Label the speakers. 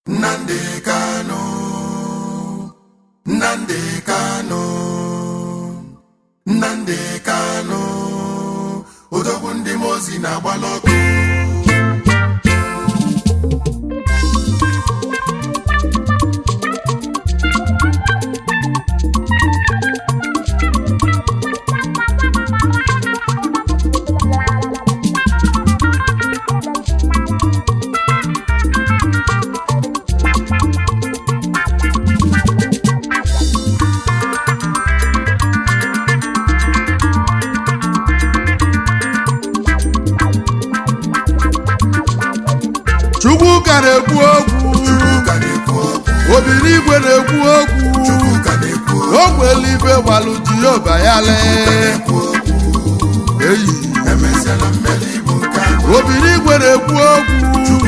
Speaker 1: Nnamdi Kanu, Nnamdi Kanu, Nnamdi Kanu, odogwu ndị mozi na-agbalụ ọkụ.
Speaker 2: Chukwu ka na-ekwu okwu.
Speaker 1: Chukwu ka na-ekwu okwu.
Speaker 2: Obiri igwe na-ekwu okwu.
Speaker 1: Chukwu ka na-ekwu okwu.
Speaker 2: Ogwe eluigwe gbalụ Jehova ya lee.
Speaker 1: Na-ekwu okwu.
Speaker 2: Eyi.
Speaker 1: Emesịala mmeri bụ nke anyị.
Speaker 2: Obiri igwe na-ekwu okwu.
Speaker 1: Chukwu